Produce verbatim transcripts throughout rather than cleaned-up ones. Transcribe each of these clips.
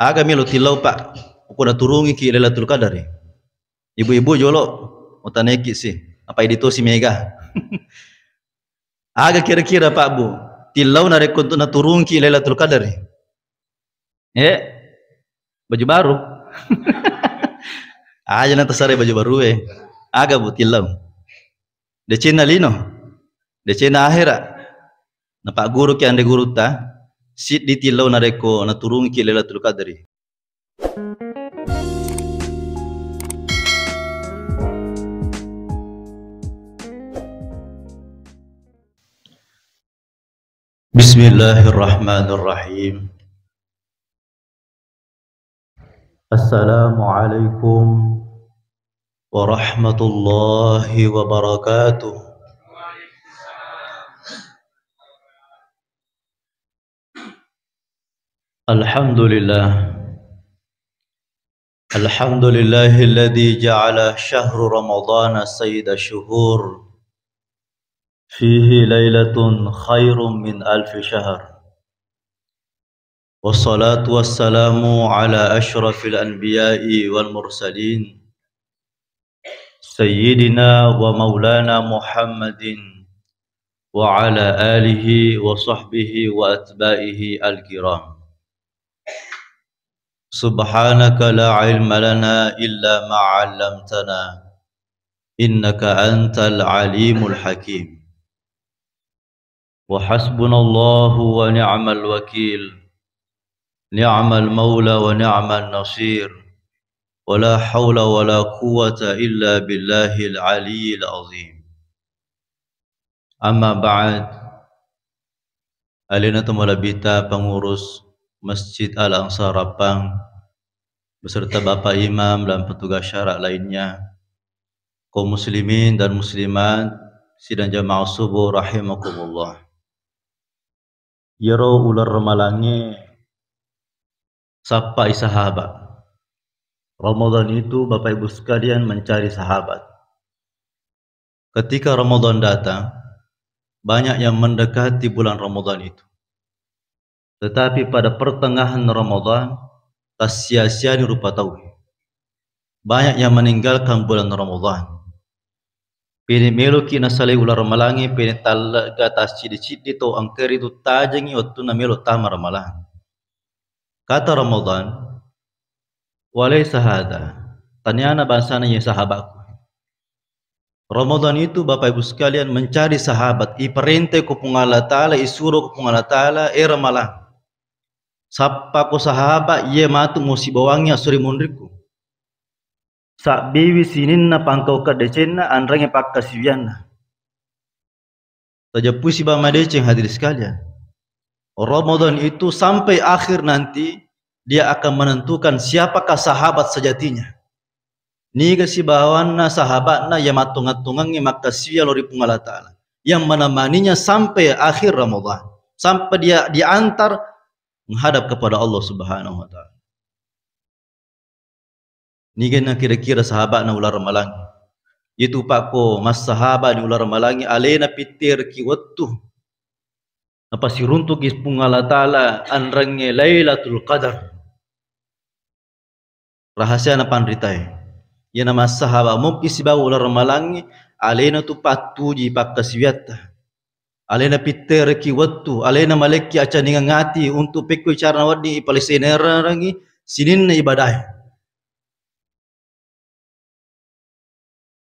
Aga melo tillau, Pak, ko naturungiki Lailatul Qadari? Ibu-ibu jolo, utaneki si, apa idi tosi mega. Aga kira-kira, Pak, Bu, tillau narekko untuk naturungiki Lailatul Qadari? Eh, baju baru. Aja na tasare baju baru, eh. Aga, Bu, tillau? Decenna lino, decenna ahera. Napagguruki anre gurutta, siddi tillau narekko naturungiki Lailatul Qadri. Bismillahirrahmanirrahim. Assalamualaikum warahmatullahi wabarakatuh. Alhamdulillah. Alhamdulillahilladzi ja'ala syahru Ramadhana sayyida syuhur. Fihi lailatun khairum min alfi syahr. Wassalatu wassalamu ala asyrafil anbiya'i wal mursalin, sayyidina wa maulana Muhammadin wa ala alihi wa sahbihi wa atba'ihi al-kiram. Subhanaka la ilma lana illa ma 'allamtana, innaka antal alimul hakim. Wa hasbunallahu wa ni'mal wakil. Ni'mal maula wa ni'man nasir. Wa la haula wa la quwwata illa billahil aliyyil azim. Amma ba'd. Alena to malebbita pengurus Masjid Al Ansar Rappang beserta Bapak Imam dan petugas syara lainnya, kaum muslimin dan muslimat, sidang jamaah subuh rahimakumullah. Iyaro uleng ramalangnge sappai sahabat. Ramadan itu, Bapak Ibu sekalian, mencari sahabat. Ketika Ramadan datang, banyak yang mendekati bulan Ramadan itu. Tetapi pada pertengahan Ramadan, tassia-siani rupa tau. Banyak yang meninggalkan bulan Ramadan. Pene meloki nasalai uleng ramalangnge, pene tallega tassiddi-siddi to engka ritu tajengngi wettunna melo tama ramalang. Kata Ramadan, "Walaysa hadha." Taniana bangsana iye sahabatku. Ramadan itu, Bapak Ibu sekalian, mencari sahabat. Iperintah ko Puang Allah Ta'ala, isuro ko Puang Allah Ta'ala, eh, ramalang. Sappa ko sahabat, iye matu musibawangngi asuri munrikku. Sabbiwi sininna pangkaukeng decenna, anrengnge pakkasiwianna. Tajeppui sibawa madeceng, hadirin sekalian. Ramadan itu sampai akhir nanti, dia akan menentukan siapakah sahabat sejatinya. Niga sibawanna sahabatna iya mattongang-tongangngi makkasiwiang lao ri Puang Allah Ta'ala, yang menemaninya sampai akhir Ramadan, sampai dia diantar menghadap kepada Allah Subhanahu wa Ta'ala. Nigenna kira-kira sahabatna uleng ramalangnge? Itu pakko massahaba di uleng ramalangnge, alena pittereki wettu napasiruntuki Puang Allah Ta'ala anrengnge Lailatul Qadar. Rahasiana panritae, iyana massahaba mokki sibawa uleng ramalangnge, alena tu pattuji pakkasiwiatta. Alena pittereki wettu, alena malekki acaningeng ati untuk pekkoi carana wedding ipalessenerengngi sininna ibadae.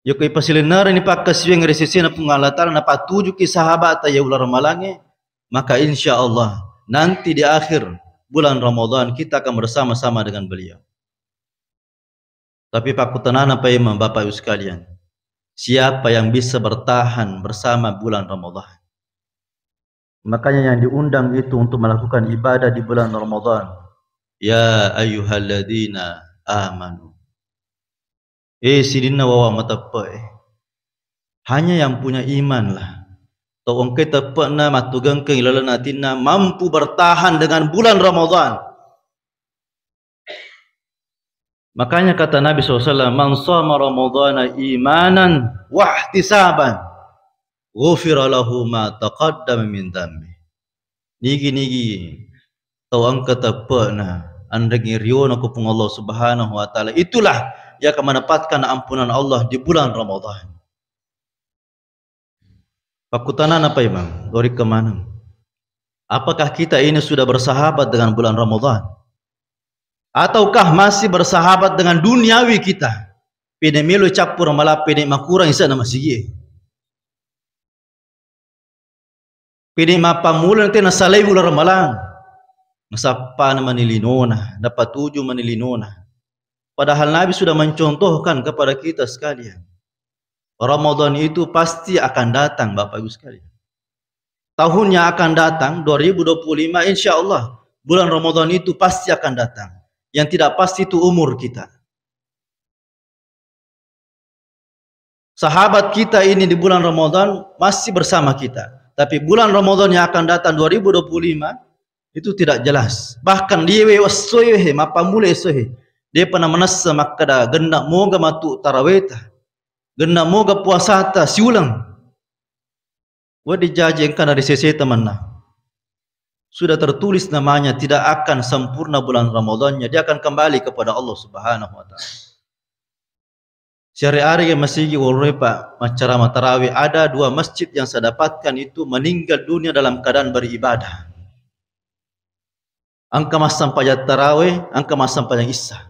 Yako ipasilennerenni pakkasiwiang ri sesena Puang Allah Ta'ala, napatujuki sahabata iya uleng ramalangnge, maka insya Allah nanti di akhir bulan Ramadan kita akan bersama-sama dengan beliau. Tapi pakkutanana paimeng, Bapak Ibu sekalian, siapa yang bisa bertahan bersama bulan Ramadan? Makanya yang diundang itu untuk melakukan ibadah di bulan Ramadan. Ya ayyuhalladzina amanu. Eh, sininna wawa mateppe'e. Hanya yang punya iman lah. Tau engkai teppe'na mattugengkeng ilalenna atinna mampu bertahan dengan bulan Ramadan. Makanya kata Nabi sallallahu alaihi wasallam, "Man shoma Ramadhana imanan wahtisaban, ghufira lahu ma taqaddama min dzambi." Nigi-nigi tau engka teppe'na anrengngi riono ko Puang Allah Subhanahu wa Ta'ala. Itulah yang akan mendapatkan ampunan Allah di bulan Ramadan. Pakkutanana, Pak Imam, lori kemaneng. Apakah kita ini sudah bersahabat dengan bulan Ramadan? Ataukah masih bersahabat dengan duniawi kita? Pede melo cappur mala pede makurang isa na masigi. Pede mappammula te nasalai uleng ramalang. Nasappana mani linona, napatuju mani linona. Padahal Nabi sudah mencontohkan kepada kita sekalian. Ramadan itu pasti akan datang, Bapak Ibu sekalian. Tahun yang akan datang, dua ribu dua puluh lima, insya Allah, bulan Ramadan itu pasti akan datang. Yang tidak pasti itu umur kita. Sahabat kita ini di bulan Ramadan masih bersama kita. Tapi bulan Ramadan yang akan datang dua ribu dua puluh lima, itu tidak jelas. Bahkan di we essoe he, mappammula essoe he, de pernah manessa makkeda, "Genna moga matu taraweta. Genna moga puasata siuleng." Wedding jaji engkana ri seseta mennang. Sudah tertulis namanya tidak akan sempurna bulan Ramadannya, dia akan kembali kepada Allah Subhanahu wa Ta'ala. Siare-are masigi woroe, Pak, maccarama tarawih, ada dua masjid yang saya dapatkan itu meninggal dunia dalam keadaan beribadah. Engka massempajang tarawih, engka massempajang issa.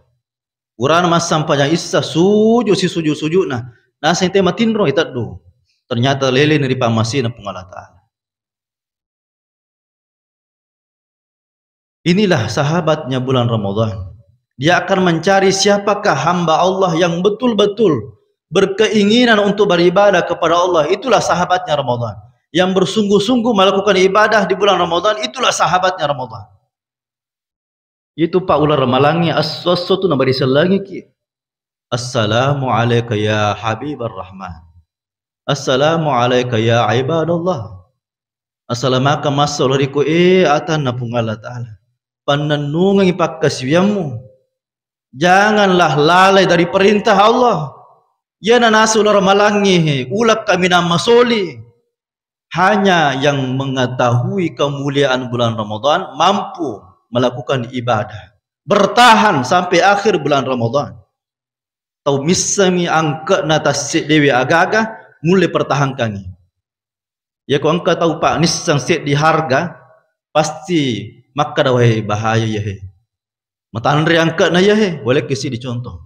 Urana massempajang issa, sujud sisujud-sujudna. Naseng te matinro iteddu. Ternyata leleni ri pammasena Puang Allah Ta'ala. Inilah sahabatnya bulan Ramadan. Dia akan mencari siapakah hamba Allah yang betul-betul berkeinginan untuk beribadah kepada Allah. Itulah sahabatnya Ramadan. Yang bersungguh-sungguh melakukan ibadah di bulan Ramadan, itulah sahabatnya Ramadan. Itu, Pak, uleng ramalangnge, esso-esso tu nabarisellangi ki. "Assalamu alaika ya Habibar Rahman. Assalamu alaika ya ibadallah." Assalamakang masso loriko, eh, atanna Puang Allah Ta'ala. Pannennungengi pakkasiwiammu. Janganlah lalai dari perintah Allah. Iyana naseng uleng ramalangnge he, uleng kaminang masoli. Hanya yang mengetahui kemuliaan bulan Ramadan mampu melakukan ibadah. Bertahan sampai akhir bulan Ramadan. Tau missengngi angke'na tasseddewe agaga, mulle pertahankangngi. Yako engka tau, Pak, nisseng seddi harga, pasti makkeda, "Wahai, bahaya iyahe. Matanre angke'na iyahe." Boleh ke seddi contoh.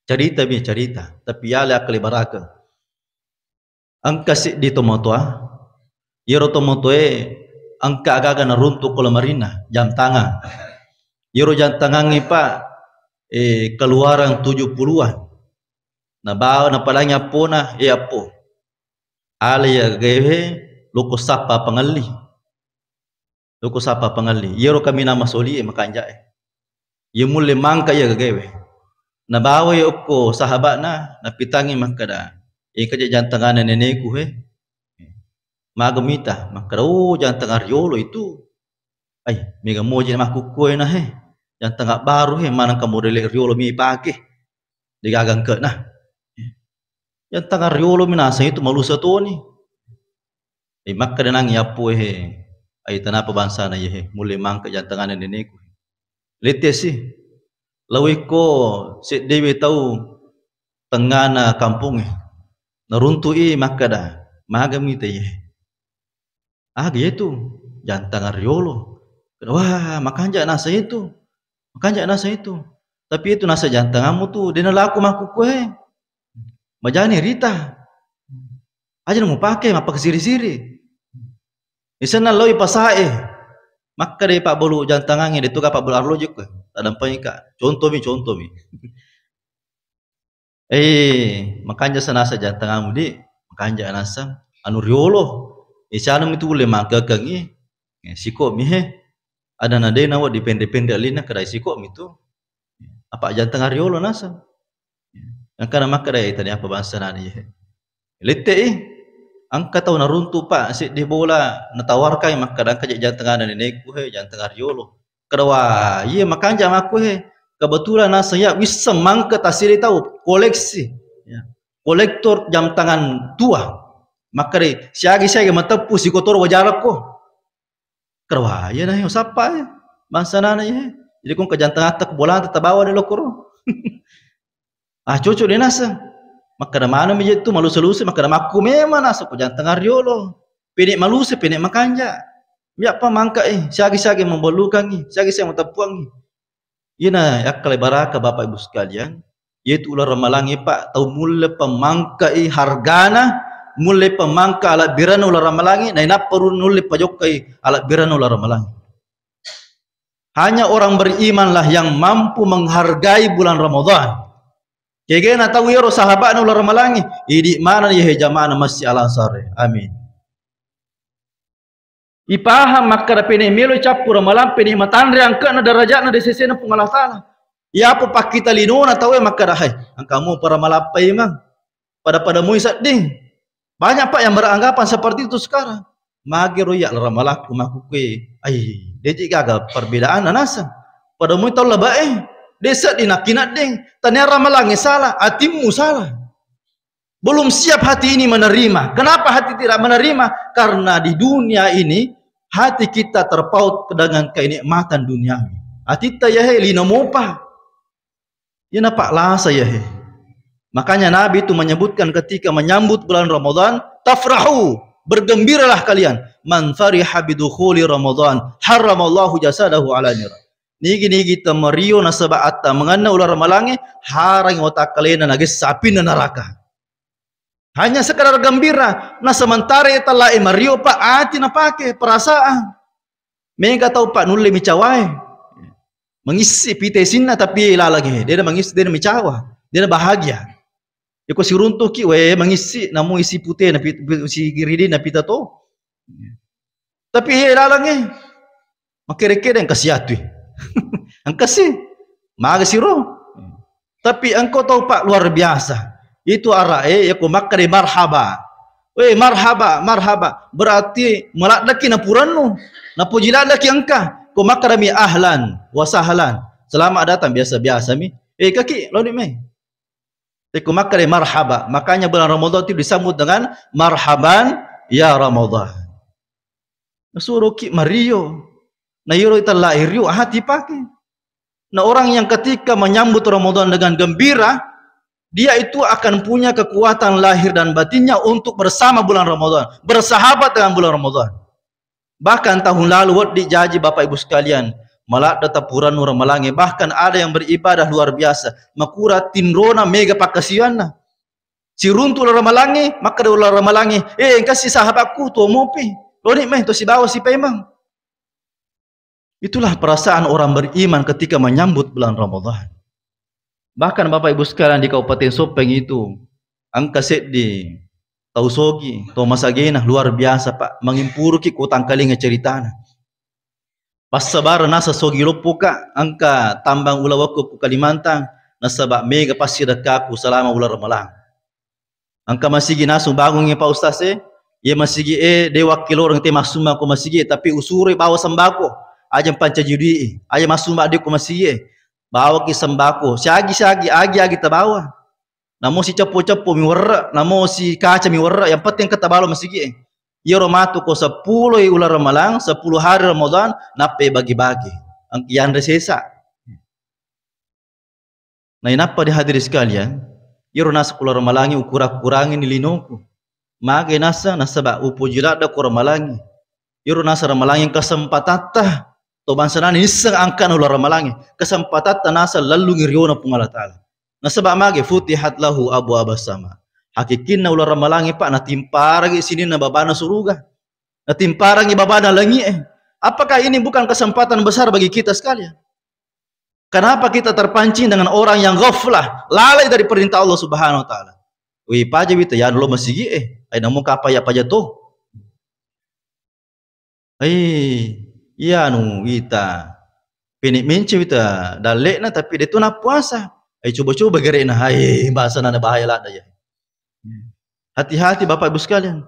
Carita mi, carita, tapi yale akkale baraka. Engka seddi tomatoa, iyaro tomatoae engka agaga naruntu ko lamarinna, jam tangang. Iyaro jam tangangnge, Pak, eh, keluaran tujuh puluhan. Nabawa, napadangi appona, "Eh, appo, ala iya gagae loko sappa pangelli." Loko sappa pangelli. Iyaro kaminang masolie makanja'e. Iya mulle mangka iya gagaewe. Nabawai okko sahaba'na, napitangngi makkeda, "Engka je jantangana neneku he." Maga mita, makkeda, "Oh, jantangan riolo itu. Ai, mega moje makkukkue na he. Jantangan baru he, manengka modele riolo mi ipake. Degaga engkena." Jantangan riolo mi naseng itu malusa toni. Eh, makkeda nangngi appoe he, "Ai, tenapa bangsana iye he, mulle mangka jantanganna neneku." Lette si, lao ikko seddewe tau tengngana kampongnge. Naruntu'i makkeda, "Magami te iye he?" "Aga iyetu?" "Jantangan riolo." "Wah, makanja naseng itu. Makanja naseng itu. Tapi itu naseng jantangammu tu, de nalaku makkukkue he. Majani rita. Aja mupake, mappakasiri-siri." Isenna loi pasae. Makkeda pabbalu jantangangnge, de tu ga pabbalu arloji ko. Tadampengika. Contomi, contomi. Eh, makanja sa naseng jantangammu, di. Makanja naseng. Anu riolo. Eh, sianu mi tu ulle mangkekengngi. Eh, siko mi he. Ada na de nawedding pende-pende allinna, kedai siko mi tu. Apa jantangan riolo naseng. Engkana makkeda, "Tania apa bangsana iye he?" Lette'i. Engka tau naruntu, Pak, seddi bola, natawarkai makkeda, "Engka je jantanganna neneku he, jantangan riolo." Keda, "Wah, iye makanja makku he." Kebetulan naseng iya wisseng mangke tasiri tau koleksi. Ya. Kolektor jam tangan tua. Makkeda, "Siagi-siagi mateppu sikotoro wajarakko." Keda, "Wah, iyana he, usappa he. Bangsanana iye he." Jadi ko engka jang tengatta ko bolata tabawa ni lokoro. Ah, cocok de naseng. Makkeda maneng mi je tu maluse-luse, makkeda makku memang naseng ko jang tenga riolo. Pene maluse, pene makanja. Miappa mangka e, siagi-siagi membalukangi, siagi-siagi mateppuangi. Iyana yakkale baraka Bapak Ibu sekalian, yaitu uleng ramalangnge Pak, tau mulle pemangkai hargana, mulle pemangka alabbiranna uleng ramalangnge, nainappa ru-, nulle pajokkai alabbiranna uleng ramalangnge. Hanya orang berimanlah yang mampu menghargai bulan Ramadan. Kegena tau ero sahaba'na uleng ramalangnge, idi maneng yahe jama'na Masjid Al Azhar. Amin. Ipahang makkeda pene melo cappu ramalang, pene matanre angke'na darajatna di sesena Puang Allah Taala. Yapo pakkita linona tauwe makkeda, "Hai, engka mo pa ramalang pa imang." Pada-pada moi sedding. Banyak, Pak, yang beranggapan seperti itu sekarang. Magero iya ramalang ku makkukue. Ai, deji gaga perbedaan naseng. Pada moi tau labae, de sedding nakkinedding. Tania ramalangnge salah, atimmu salah. Belum siap hati ini menerima. Kenapa hati tidak menerima? Karena di dunia ini hati kita terpaut dengan kenikmatan duniawi. Hatitta yahe lino mopa. Iyana Pak lasa yahe. Makanya Nabi itu menyebutkan ketika menyambut bulan Ramadan, "Tafrahu, bergembiralah kalian. Man fariha bidukhuli Ramadan, harramallahu jasadahu ala niran." Nigi-nigi tamario nasaba atta mangenna uleng ramalangnge, harangi watakkalena nagessa apinna naraka. Hanya sekedar gembira. Nah, sementara ita lae mario, Pak, ati napake, perasaan. Mega tau, Pak, nulle micawae. Mangissi pite sinna, tapi lalangnge, dena mangissi, dena micawa, dena bahagia. Iko siruntuki, we, mangissi, namu isi pute, na pit-, pit-, si giridi, na pita to. Tapi iye lalangnge, makkere-kere engka siatui. Engka si, maga siro. Tapi engko tau, Pak, luar biasa. Itu arae, yako makkeda marhaba. Weh, marhaba, marhaba. Berarti maladdaki napurannu. Napoji laddaki engka. Ko makkedami ahlan wa sahlan. Selamat datang, biasa-biasa mi. Eh, kaki, launi mai. Iko makkeda marhaba. Makanya bulan Ramadan itu disambut dengan marhaban ya Ramadan. Nasuroki mario. Na iyaro itella irio, ah, tipake. Nah, orang yang ketika menyambut Ramadan dengan gembira, dia itu akan punya kekuatan lahir dan batinnya untuk bersama bulan Ramadan, bersahabat dengan bulan Ramadan. Bahkan tahun lalu, wedding jaji Bapak Ibu sekalian, maladde tapurannu ramalangnge, bahkan ada yang beribadah luar biasa, makura tinrona mega pakkasiwianna. Siruntu uleng ramalangnge, makkeda uleng ramalangnge, "Eh, engka si sahabatku, tuo mopi. Loni mai, to sibawa sipaimeng." Itulah perasaan orang beriman ketika menyambut bulan Ramadan. Bahkan Bapak Ibu sekalian, di Kabupaten Sopeng itu, engka seddi tau sogi, tau masagena, luar biasa, Pak. Mangimpuruki ko tangkalinga ceritana. Passabareng naseng sogi loppoka, engka tambang ulawekku ku Kalimantan, nasaba mega passidekkaku selama uleng ramalang. Engka masigi naseng bangungngi Pak Ustaz e, iye masigi e de wakkiloreng te massumma ko masigi e, tapi usuroi bawa sembako, aja pancaji dui, aja massumma de ko masigi e. Bawaki sembako, siagi-siagi, agi-agi tabawa. Namo si ceppo-ceppo mi werre, namo si kaca mi werre, yang penting engka tabawa masigi e. Iyaro matu ko seppulo i uleng ramalang, sepuluh hari Ramadan, nappa bagi-bagi. Eng-, yanre sesa. Nainappa dihadiri sekalian, iyaro naseng uleng ramalangnge ukura-kurangi ni linoku. Mage naseng, nasaba upoji ladde ko ramalangnge. Iyaro naseng ramalangnge kesempatatta, to bangsa nani nisseng angkana uleng ramalangnge. Kesempatatta naseng lellungi riona Puang Allah Taala. Nasaba mage futihat lahu abwabas sama. Hakikinna uleng ramalangnge, Pak, natimparangi sininna babana suruga. Natimparangi babana langi e. Apakah ini bukan kesempatan besar bagi kita sekalian? Kenapa kita terpancing dengan orang yang ghaflah, lalai dari perintah Allah Subhanahu wa Ta'ala? Wi paja wita ya lo masigi e, ai namo kapa ya paja to. Ai, iya anu wita. Pene mence wita dallekna tapi de tu nappuasa. Ai coba-coba gerekna. Ai, bahasa nana bahaya ladda ya. Hati-hati Bapak Ibu sekalian.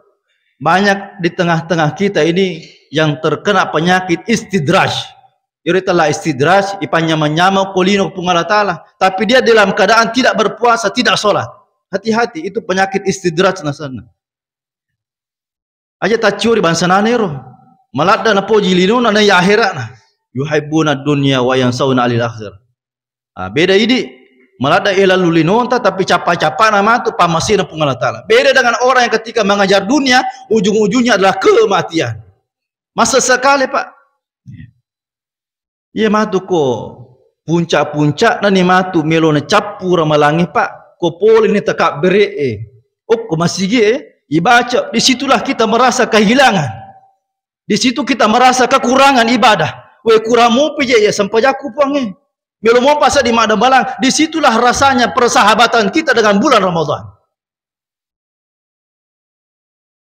Banyak di tengah-tengah kita ini yang terkena penyakit istidraj. Iri telah istidraj, ipanyama-nyama ko lino Puang Allah Taala. Tapi dia dalam keadaan tidak berpuasa, tidak sholat. Hati-hati, itu penyakit istidraj nasana. Aja tacciori bangsa nana ero. Maladda napoji linona na ya akhiratna. Yuhibbuna dunya wa yansawna 'anil akhirah. Ah, beda idi. Maladda elalu linonta, tapi cappa-cappana matu pammasena Puang Allah Ta'ala. Beda dengan orang yang ketika mengejar dunia, ujung-ujungnya adalah kematian. Masa sekali, Pak. Iya matu ko puncak-puncakna ni matu melo nacappu ramalangi, Pak. Ko pole ni takabbere'e. Okko masigi'e, ibaca. Di situlah kita merasa kehilangan. Di situ kita merasa kekurangan ibadah. We, kurang mopi je ya sempajakku, Puangnge. Melo mopa sa di madambalang. Di situlah rasanya persahabatan kita dengan bulan Ramadan.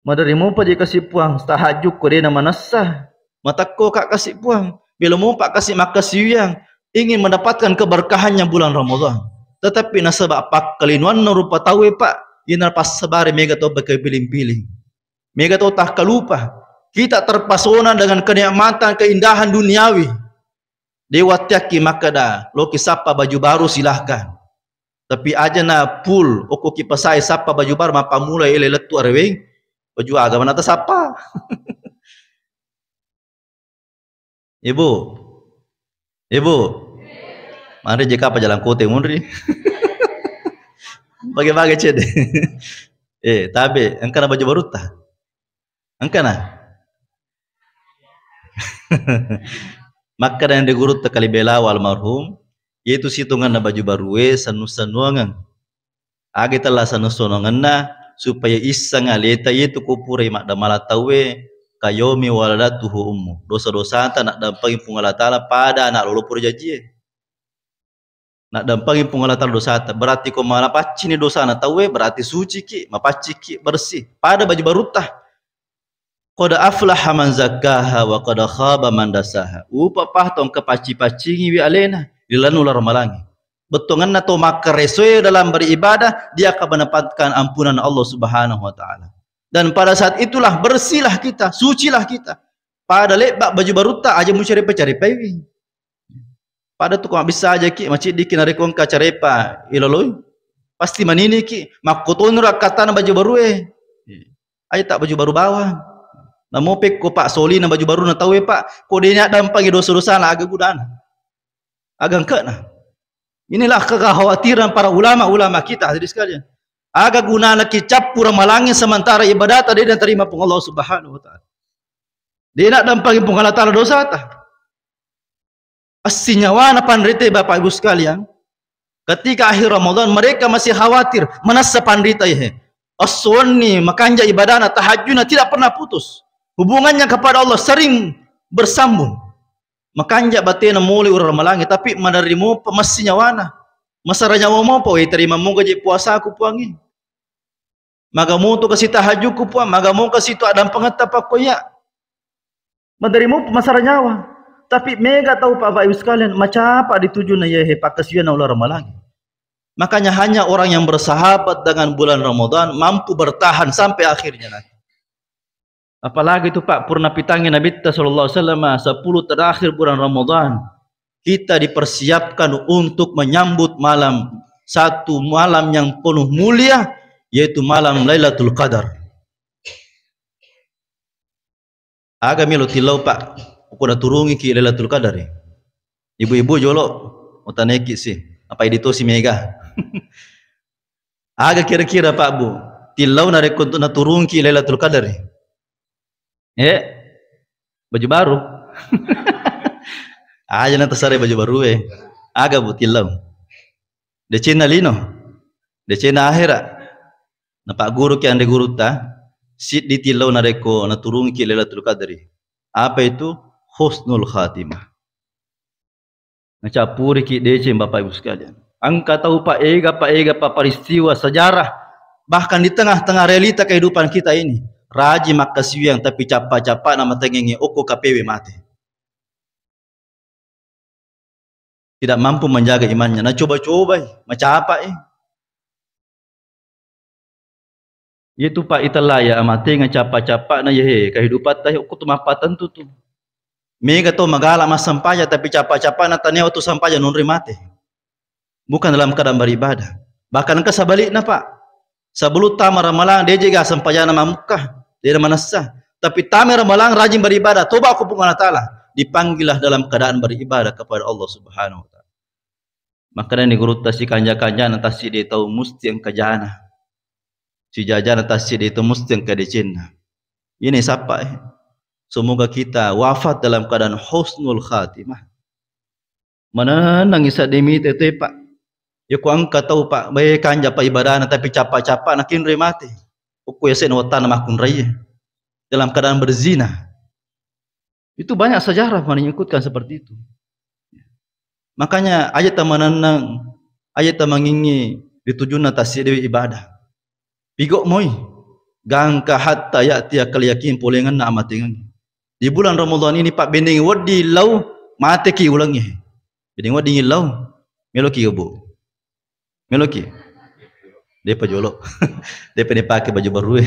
Maderri mopa je kasi Puang, tahajud ko dena manessa. Matakko ka kasi Puang. Melo mopa kasi makkasiwiang. Ingin mendapatkan keberkahannya bulan Ramadan. Tetapi nasaba pakkalinoanna rupa tauwe, Pak. Ina passabari mega to beke piling-piling. Mega to takkalupa. Kita terpesona dengan kenikmatan, keindahan duniawi. De watteakki makkeda, loki sappa baju baru, silahkan. Tapi aja na full, okkoki pasai sappa baju baru, mappammula ele lettu areweng, baju aga manata sappa. Ibu, Ibu, mari je kapa jalan kote munri. Bage-bage cede. Eh, tabe, engkana baju barutta? Engkana? Makkeda anre gurutta Kali Belawa almarhum, yetu sitongenna baju barue sennu-sennuangeng. Age tella sennu-sennuangenna supaya isseng aleta yetu ko purai maddamala tauwe, kayomi waladatuhu ummu. Dosa-dosata naddampengi Puang Allah Ta'ala pada anak lolo pura jajie. Naddampengi Puang Allah Ta'ala dosata. Berarti ko mapaccini dosana tauwe, berarti suciki, mapacciki, bersih. Pada baju barutta. Qad aflaha man zakkaha wa qad khaba man dasaha. Upa paha to engka pacci-paccingiwi alena ri lalenna uleng ramalangi. Bettuangenna to makkaresoe dalam beribadah, dia akan mendapatkan ampunan Allah Subhanahu wa Ta'ala. Dan pada saat itulah bersihlah kita, sucilah kita. Pada lebba baju barutta aja mucarepa-carepaiwi. Pada tu ko mabbissa ajaki, maciddiki narekko engka carepa iloloi, pasti maniniki, makkotoniro akkattana baju barue. Aja tak baju baru bawang. Namo pekko, Pak, solina baju baruna tauwe, Pak, ko de naddampengi dosa-dosana, aga gunana? Aga engkana? Inilah kekhawatiran para ulama-ulama kita, hadirin sekalian. Aga gunana ki cappu ramalangi sementara ibadata de naterima Puang Allah Subhanahu wa Ta'ala. De naddampengi Puang Allah Ta'ala dosata. Assinyawana panrita, Bapak Ibu sekalian, ketika akhir Ramadan, mereka masih khawatir, manessa panrita ihe. Esso wenni makanja ibadana, tahajudna tidak pernah putus. Hubungannya kepada Allah sering bersambung. Makanja batena mole uleng ramalangi, tapi maderri mopa massinyawana. Masara nyawa mopa, we, terima moga je puasaku, Puangnge. Maga moto kasi tahajudku, Puang, maga mo kasi tu addampengetta pakkoya. Maderri mopa masara nyawa. Tapi mega tau, Bapak Ibu sekalian, macapa ditujuna iyahe pakkasiwianna uleng ramalangi. Makanya hanya orang yang bersahabat dengan bulan Ramadan mampu bertahan sampai akhirnya nanti. Apalagi tu, Pak, purna pitangngi Nabitta sallallahu alaihi wasallam, sepuluh terakhir bulan Ramadan. Kita dipersiapkan untuk menyambut malam, satu malam yang penuh mulia, yaitu malam Lailatul Qadar. Aga melo tillau, Pak, ko naturungiki Lailatul Qadar? Ibu-ibu jolo, utaneki si, apa editosi mega? Aga kira-kira, Pak, Bu, tillau narekko untuk naturungki Lailatul Qadar? Eh, baju baru. Aja na tasare baju baru, eh. Aga, Bu, tillau? Decenna lino, decenna akhera. Napagguruki anre gurutta, siddi tillau narekko naturungiki Lailatul Qadri. Apa itu? Husnul khatimah. Nacappuriki deceng, Bapak Ibu sekalian. Engka tau paega, paega pa peristiwa sejarah, bahkan di tengah-tengah realita kehidupan kita ini, rajin makkasiwiang tapi cappa-cappana matengnge okko kapewe mate. Tidak mampu menjaga imannya. Nacoba-cobai, macapai. Itu, Pak, itella ya amatenga cappa-cappana, ya, he, kehidupatta, he, okko tu mappatentu tu. Mega to magala massempajang, tapi cappa-cappana tania wettu sempajang nonroi mate. Bukan dalam keadaan beribadah. Bahkan engka sebaliknya, Pak. Sebelum tama Ramalang, dia juga sempajana mamukka, dia manessa. Tapi tama Ramalang rajin beribadah, toba ko Puang Allah Ta'ala. dipanggillah dalam keadaan beribadah kepada Allah Subhanahu wa Ta'ala. Makanya ini gurutta, sikanja-kanjana tassiddi tau musti engka jana. Sijajana tassiddi tau musti engka decenna. Ini sapa, eh? Semoga kita wafat dalam keadaan husnul khatimah. Manennang isa demite te, Pak. Ya ku engka tau, Pak, bae kanja, Pak, ibadahna tapi capa-capa nakinroi mate. Ukku yasena wattana makkunraie. Dalam keadaan berzina. Itu banyak sejarah menyebutkan seperti itu. Makanya aja tamanennang, aja tamangingi ritujunna tassiddi ibadah. Pigo moi, gangka hatta ya'tiyakal yakin, polengenna amatengengnge. Di bulan Ramadan ini, Pak, benneng wedding lau mateki ulengnge. Benneng wedding lau, meloki gebo. Meloki. Depa jolo. Depa dipake baju baru e.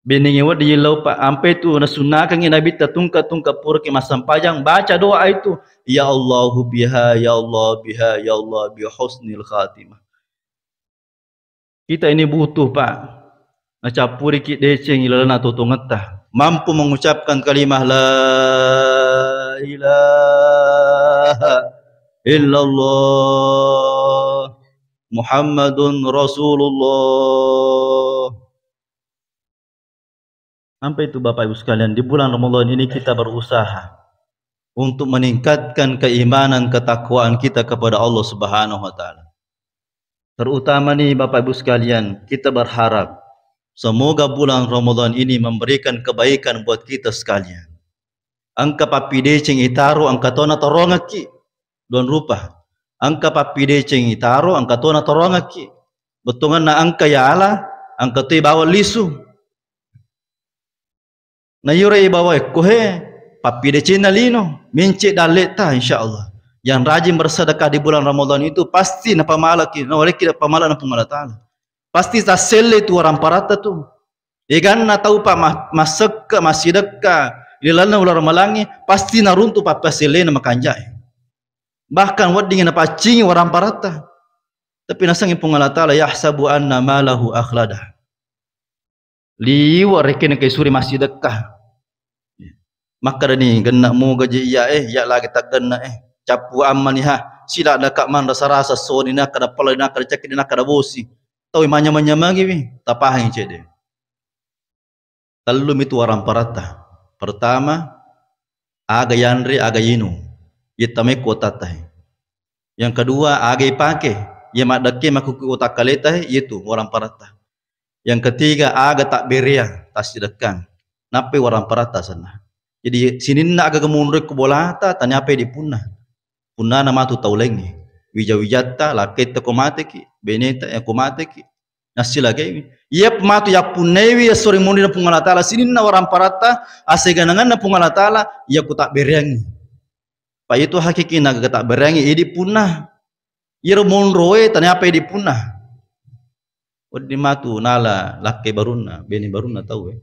Benneng wedding lau, Pak, ampe tu nasunnakangngi Nabitta tungka-tungka puraki massempajang, baca doa itu, "Ya Allahu biha, ya Allah biha, ya Allah bi husnil khatimah." Kita ini butuh, Pak. Nacappuriki deceng ilalenna totongetta. Mampu mengucapkan kalimah la ilaha illallah Muhammadun Rasulullah. Sampai itu, Bapak Ibu sekalian, di bulan Ramadan ini kita berusaha untuk meningkatkan keimanan, ketakwaan kita kepada Allah Subhanahu wa Ta'ala. Terutama nih, Bapak Ibu sekalian, kita berharap semoga bulan Ramadan ini memberikan kebaikan buat kita sekalian. Engka pappideceng itaro, engka tona torongekki. Duang rupa. Engka pappideceng itaro, engka tona torongekki. Bettuanna engka yala, engka toi bawang lisu. Na iyaro ibawa ekko he, pappidecenna lino, mence dalleta, insya Allah. Yang rajin bersedekah di bulan Ramadan itu pasti napamalaki, nawarekki napamala na Puang Allah Ta'ala. Pasti tasselle tu waramparatta tu. Eganna tau pa ma-, massekka, massidekka, ilalenna uleng ramalangnge, pasti naruntu pappasellena makanjae. Bahkan wedding napaccingi waramparatta. Tapi nasengngi Puang Allah Ta'ala, yahsabu anna malahu akhladah. Liwa rekeng ke suri massidekka. Makkadani, "Genna moga je iya, eh, iya lagi taggenna, eh. Cappu ammani ha, sila daka manrasa-rasa soni nakkada pala nakkada cakki nakkada bosi. Tau manyamang-nyamangiwi, tapahangi cede." Tellu mitu waramparatta. Pertama, aga yanre, aga yinung. Yetta mekko tattahe. Yang kedua, aga ipake, iya maddekke makkukku utakkaleta he, iyatu waramparatta. Yang ketiga, aga tabberea, tassidekkang. Nappai waramparatta senna. Jadi, sininna aga gemonroi ku bolata, taniapai dipunna. Punnana matu tau laingnge. Wija-wijatta, lakketta ko mateki, beneta, eh, ko mateki. Nassilagai. Iya matu yappunnaiwi, esso ri monrina Puang Allah Ta'ala, sininna waramparatta, asegananganna Puang Allah Ta'ala, iya ku tabbereangngi. Pa itu hakiki na gata bereangngi idi punna. Iyaro monroe taniapai idi punna. Wedding matu nala lakke barunna, bene barunna tau e.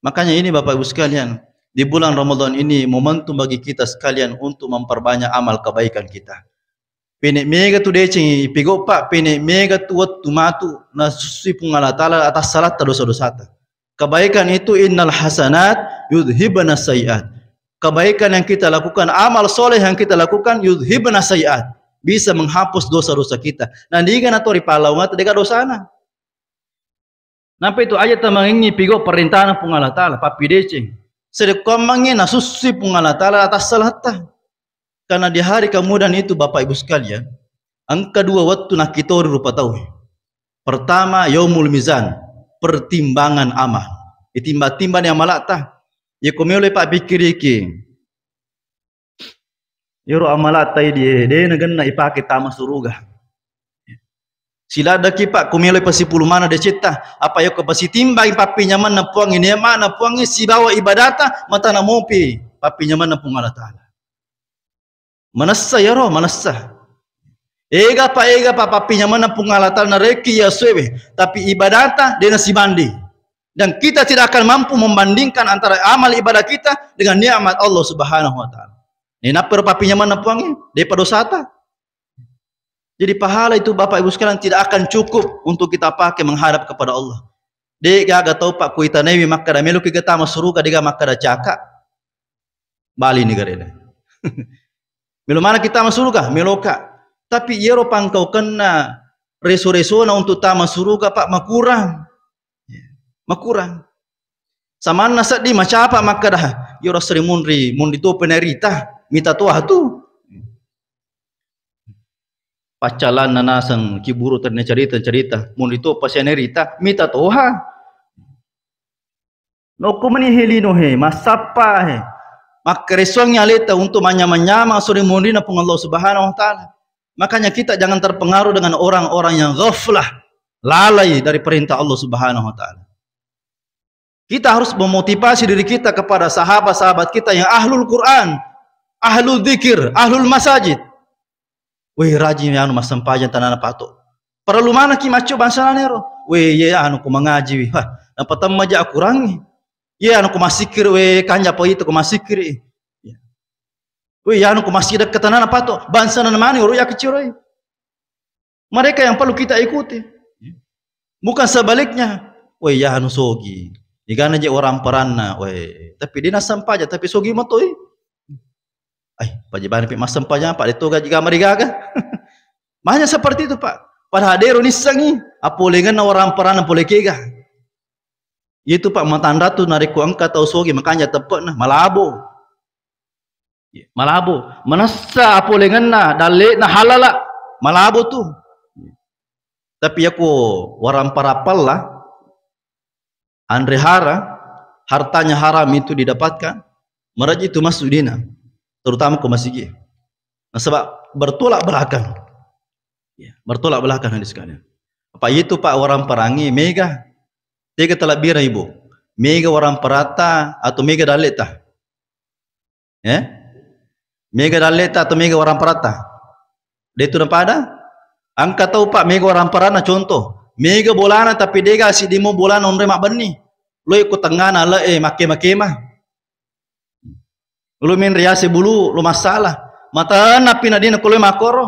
Makanya ini Bapak Ibu sekalian, di bulan Ramadan ini momentum bagi kita sekalian untuk memperbanyak amal kebaikan kita. Pene mega tu deceng ipigoppa, pene mega tu wettu matu nasussui Puang Allah Ta'ala atas salatta dosa-dosata. Kebaikan itu innal hasanat yudhibna sayyiat. Kebaikan yang kita lakukan, amal soleh yang kita lakukan, yudhibna sayyiat, bisa menghapus dosa-dosa kita. Nah, niga natori pallaungata dega dosana. Nampa itu aja tamangengi pigo perintahna Puang Allah Ta'ala, pappideceng. Sedekkoammangngi nasussui Puang Allah Ta'ala atas salatta. Karena di hari kemudian itu, Bapak Ibu sekalian, engka dua wettu nakkitori rupa tau. Pertama, yaumul mizan, pertimbangan amal. Itimbang-timbang ni amalata. Yako meloi pappikkiriki, yaro amalata idi, de nagenna ipake tama suruga. Siladdaki, Pak, ko meloi pasipulung maneng decetta, apa yako pasitimbangi pappinyamanna Puangnge, ni'ma'na Puangnge, sibawa ibadata, matana mopi pappinyamanna Puang Allah Ta'ala. Manessa yaro, manessa. Ega pa, ega pa pappinyamanna Puang Allah Ta'ala narekki iya suewe, tapi ibadata de nasibanding. Dan kita tidak akan mampu membandingkan antara amal ibadah kita dengan nikmat Allah Subhanahu wa Ta'ala. Nenappa ro pappinyamanna Puangnge, depa dosata. Jadi pahala itu, Bapak Ibu sekalian, tidak akan cukup untuk kita pakai menghadap kepada Allah. De' gaga tau, Pak, kuitanaiwi makkeda, "Meloki ga tama suruga?" De'ga makkeda, "Caka'." Bali ni garena. Melo maneng kita tama suruga? Meloka. Tapi iyaro pangkaukenna reso-resona untuk tama suruga, Pak, makurang. Makurang. Samanna seddi macapa makkeda, "Iyaro seri munri, munri topa nairita, mita toha tu." Paccalanna naseng kiburu tenne cerita-cerita, munri topa sia nairita, mita toha. Nokko meni he lino he, massappa he. Makkaresuangngi aleta untuk manyamang-nyamang sore monrina Puang Allah Subhanahu wa Ta'ala. Makanya kita jangan terpengaruh dengan orang-orang yang ghaflah, lalai dari perintah Allah Subhanahu wa Ta'ala. Kita harus memotivasi diri kita kepada sahabat-sahabat kita yang ahlul Quran, ahlul dzikir, ahlul masajid. Weh, rajin anu massempajang tanana pato. Parellu manekki macco bangsa nanero. Weh, iye anu ko mangaji wi. Hah, napatemma ja akurangi. Iye anu ko massikkiri, weh, kanja pa itu ko massikkiri. Weh, iye anu ko massidekka tanana pato. Bangsa nana mani oro ya keciroi. Mereka yang perlu kita ikuti. Bukan sebaliknya. Weh, iye anu sogi. Igana je orang peranna, weh. Tapi dia nassempajang, tapi sogi matoi. Ai, pajebani pi massempajang, Pak, de' to gaji gama rigaga. Banyak seperti itu, Pak. Padahal dero nissengi, apolengenna orang peranna pole kega. Itu, Pak, matanda tu narekko engka tau sogi, makanja teppe'na, malabo. Malabo. Manessa apolengenna, dalle'na halala, malabo tu. Tapi yako warampara pella, anre hara, hartanya haram itu didapatkan, maraji itu masuk dina, terutama ke masigi. Nasaba bertolak belakang. Ya, bertolak belakang hadis sekalian. Apa itu, Pak, waramparangi mega? Tega talabira ibu. Mega waramparata atau mega dalle'ta? Eh? Mega dalle'ta atau mega waramparatta? De' tu napada? Engka tau, Pak, mega waramparanna, contoh. Mega bolana tapi de'ga siddi mo bolana onroi mabbenni. Loi ko tengngana le, eh, makkema-kema. Lo menre yase bulu, lo masalah. Matanna pi nadina ko loi makkoro.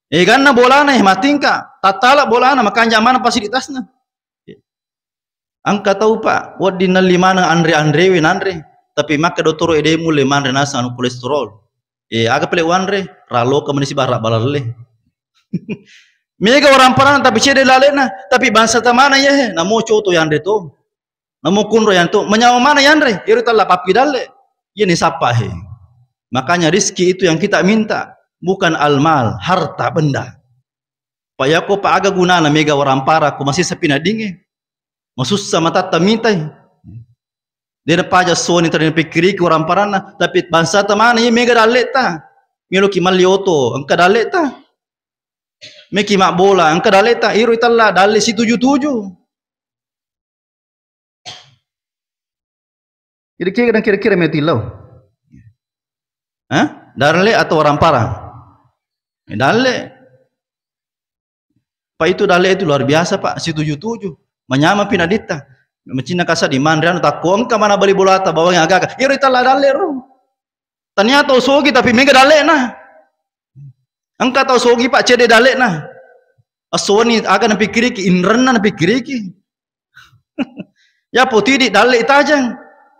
Eh, ganna bolana, eh, matingka. Tattala bolana, makanja mana pasti di tasna. Engka tau, Pak, wedding nelli maneng anre-anrewe nanre, tapi makkeda dottoro, "Ede mulle manre naseng anu kolesterol." Eh, aga pale wanre? Raloka mani sibawa balalle. Mega waramparanna tapi cedde lalle'na, tapi bangsa tamana iye he, namo coto yanre to. Namo kunro yanto, manyamang mana yanre, ero tella pappidalle. Iye ni sappa he. Makanya rizki itu yang kita minta, bukan almal, harta benda. Pa yako pa aga gunana mega warampara ko masessa pi naddingnge. Masussa matatta mitai. De' napaja soni tadi napikkiriki waramparanna, tapi bangsa tamana iye mega dalle'ta. Meloki malli oto, engka dalle'ta. Meki mabbola, engka dalle'ta, iro itella dalle situju-tuju. Jadi kira-kira, kira-kira meti lo. Hah? Dalle atau warampara? Eh, dalle. Pak, itu dalle itu luar biasa, Pak. Situju-tuju. Manyamang pi naditta. Macinna kasa di manre anu takko engka mana bali bolata bawang aga-aga. Iro itella dalle ro. Tania tau sogi tapi mega dalle'na. Engka tau sogi, Pak, cedde dalle'na. Esso wenni aga napikkiriki, inrenna napikkiriki. Ya potidi dalle itajeng.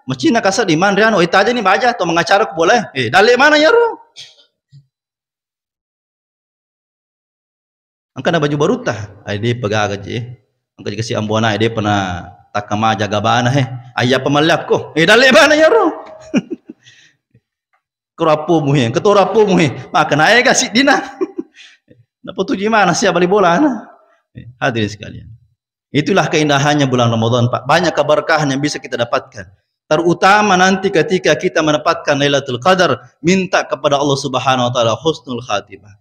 Macinna kasa di manre anu, itajeng ni baja to mangacara ku bola. Eh, dalle mana yaro? Engka na baju barutta? Ai, de'pa gaga je. Engka je kasi amboana, de'pa na takka maja gabana he. Ai, apa mallakko? Eh, dalle bana yaro. Kero appomu he, engka toro appomu he. Maka nae ga siddina. Napatuju mana sia bali bolana. Eh, hadirin sekalian. Itulah keindahannya bulan Ramadan, Pak. Banyak keberkahan yang bisa kita dapatkan. Terutama nanti ketika kita mendapatkan Lailatul Qadar, minta kepada Allah Subhanahu wa Ta'ala husnul khatimah.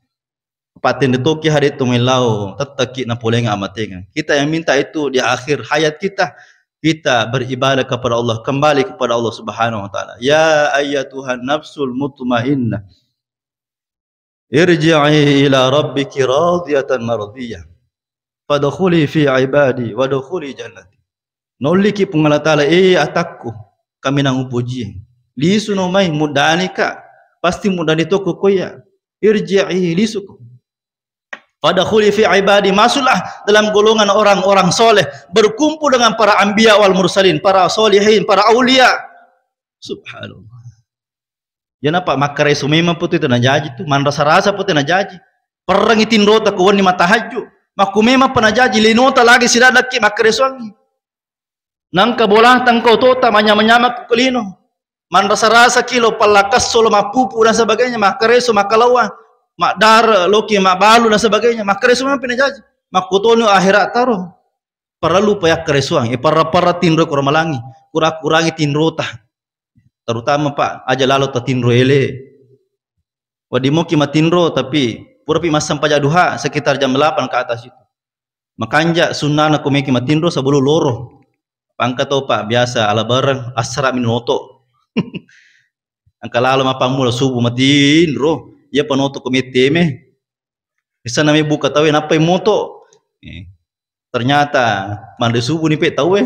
Pattende toki hade to mellau, tetteki napolenga amatengeng. Kita yang minta itu di akhir hayat kita, kita beribadah kepada Allah, kembali kepada Allah Subhanahu wa Ta'ala. Ya ayyatuhan nafsul mutmainnah, irji'i ila rabbiki radiyatan mardiyah. Fadkhuli fi ibadi wadkhuli jannati. Naulliki Puang Allah Ta'ala, eh, atakku, kaminang upojie. Lisuno mai, muddanika, pasti muddani toko koya. Irji'i, lisuko. Fadkhuli fi ibadi, masuklah dalam golongan orang-orang soleh, berkumpul dengan para anbiya wal mursalin, para solihin, para aulia. Subhanallah. Iyana, Pak, makkareso memang pute najaji tu, manrasa-rasa pute najaji. Perrengi tinrota ko wenni matahajju. Makku memang pa najaji, linota lagi sidadakki makkaresoangi. Nangka bolatang ko tota manyama-nyama ku lino. Manrasa-rasa kilo pallakasso lo mappupu dan sebagainya, makkareso makkalawa, maddare loki mabbalu dan sebagainya, makkareso memang pa najaji. Makkutonu akhirat taro. Parellu pa yakkaresoang, e parra-parra tinro ko ramalangi, kura-kurangi tinrota. Terutama, Pak, aja lalo tatinro ele. Wedding moki matinro, tapi purapi massempajang duha sekitar jam delapan ke atas itu. Makanja sunnana ko meki matinro sebelum loro. Pangka to, Pak, biasa ala bareng, assara mi noto. Engka lalo mappammula subuh matinro, iya panoto ko metteme. Misalna mai buka tauwe, nappai moto. Eh, ternyata manre subuh ni pe tauwe.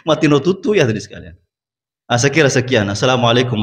Matinro tuttu ya tadi sekalian. Ah, saya kira sekian. Assalamualaikum.